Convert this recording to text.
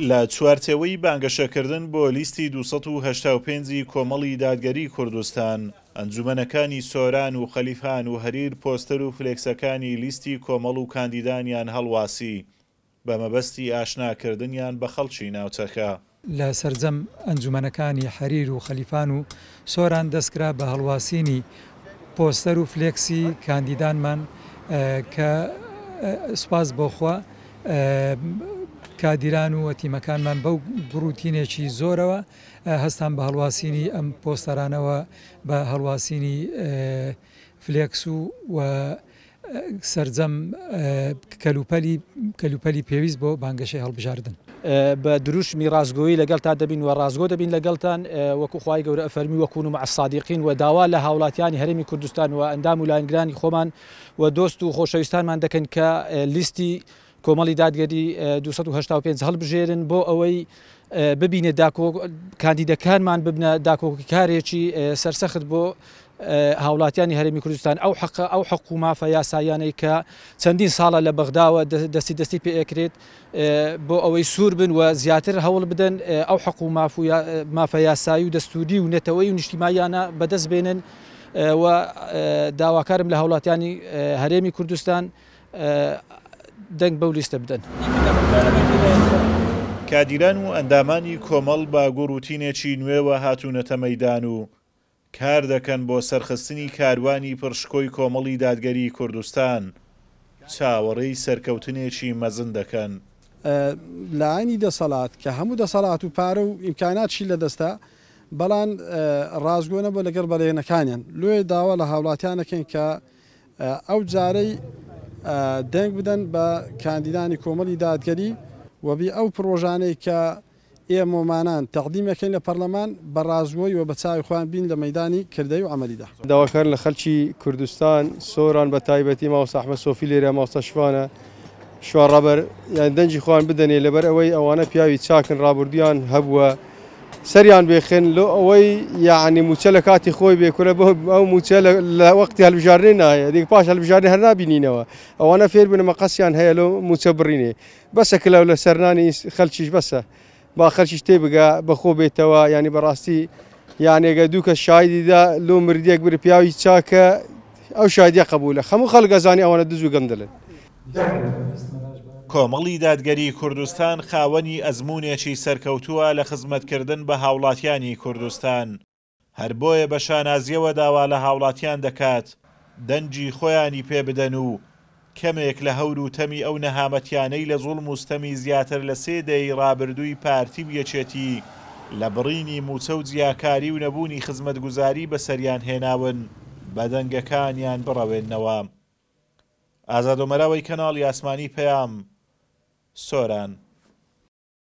لە چوارچێوەی بانگەشەکردن بۆ لیستی 285 ی کۆمەڵی دادگەری کوردستان، ئەنجومەنەکانی سۆران و خەلیفان و هەریر پۆستەر و فلێکسەکانی لیستی کۆمەڵ و کاندیدانیان هەڵواسی، بە مەبەستی ئاشناکردنیان بە خەڵکی ناوچەکە. لە سەرجەم ئەنجومەنەکانی حەریر و خەلیفان و سۆران دەستکرا بە هەڵواسینی پۆستەر و فلێکسی کاندیدانمان کە سوپاس بۆ خوا کادیران و تیمەکانمان بەو گوڕوتینێکی زۆرەوە هەستان بە هەڵواسینی ئەم پۆستەرانەوە بە هەڵواسینی فلێکس و و سەرجەم کەلوپەلی کەلوپەلی پێویست بۆ بانگەشەی هەڵبژاردن. بە دروشمی ڕاستگۆیی لەگەڵتان دەبین و ڕاستگۆ دەبین لەگەڵتان وەکو خوای گەورە ئەفەرمی وکونوا مع الصادقین و داوا لە هاوڵاتیانی هەرێمی کوردستان و ئەندام و لایەنگرانی خۆمان و دۆست و خۆشەویستانمان دەکەین کە لیستی کۆمەڵی دادگەری 285 هەڵبژێرن بۆ ئەوەی ببینە داکۆک کاندیدەکانمان ببنە داکۆکیکارێکی سەرسەخت بۆ هاوڵاتیانی هەرێمی کوردستان ئەو حەقە ئەو حەق و مافە یاساییانەی کە چەندین ساڵە لە بەغداوە دەستی دەستی پێ ئەکرێت بۆ ئەوەی سوور بن و زیاتر هەوڵ بدەن ئەو حەق و ماف و مافە یاسایی و دەستوری و نەتەوەی و نیشتیمانیانە بەدەست بێنن و داواکارم لە هاوڵاتیانی هەرێمی کوردستان دەنگ بەو لیستە بدەن. کادیران و ئەندامانی کۆمەڵ بە گوڕوتینێکی نوێوە هاتوونەتە مەیدان و کار دەکەن بۆ سەرخستنی کاروانی پڕشکۆی کۆمەڵی دادگەریی کوردستان، چاوەڕێی سەرکەوتنێکی مەزن دەکەن. لایەنی دەسەڵات کە هەموو دەسەڵات و پارە و ئیمکاناتشی لەدەستە، بەڵام ڕاستگۆ نەبووە لەگەڵ بەڵێنەکانیان، لۆیە داوا لە هاوڵاتیان دەکەین کە ئەو جارەی دەنگ بدەن بە کاندیدانی کۆمەڵی دادگەری و بی ئەو پڕۆژانەی کە ئێمەمانان تەقدیم ئەکەین لە پەڕلەمان بە ڕاستگۆی و بە چاوی خۆیان بین لە مەیدانی کردەی و عەمەلیدا. داواکارن لە خەلکی کوردستان سۆران بە تایبەتی مامۆستا ئەحمەد سۆفی لێرە مامۆستا شوانە شوان ڕابەر یان دەنگی خۆیان بدەنێ لەبەر ئەوەی ئەوانە پیاوی چاکن ڕابردویان هەبووە سەریان بێخن لۆ ئەوەی یعنی موچە لە کاتی خۆی بێ کورە بۆ ئەو موچە لە وەختی هەلبژاردنێ نایە دیگە پاش هەلبژاردنێ هەر نابینینەوە ئەوانە فێر بوونە مەقەسیان هەیە لۆ موچە بڕینێ بەسە کلاو لە سەرنانی خەلکیش بەسە با خەلکیش تێ بگا بەخۆ بێتەوە یعنی بەڕاستی یعنی گە دوو کەس شایدی دا لۆ مردیەک بر پیاوی چاکە ئەو شایدیە قبولە خەموو خەلک ئەزانی ئەوانە دز و گەندەلن. کۆمەڵی دادگەریی کوردستان خاوەنی ئەزموونێکی سەرکەوتووە لە خزمەتکردن بە هاوڵاتیانی کوردستان، هەر بۆیە بە شانازییەوە داوا لە هاوڵاتیان دەکات دەنگی خۆیانی پێ بدەن و کەمێک لە هەور و تەمی ئەو نەهامەتیانەی لە زوڵم و ستەمی زیاتر لە سێ دەیەی ڕابردووی پارتی و یەکێتی لە بڕینی مووچە و جیاکاری و نەبوونی خزمەتگوزاری بەسەریان هێناون بە دەنگەکانیان بڕەوێننەوە. ئازاد ئۆمەراوەی کەناڵی ئاسمانی پەیام، سۆران.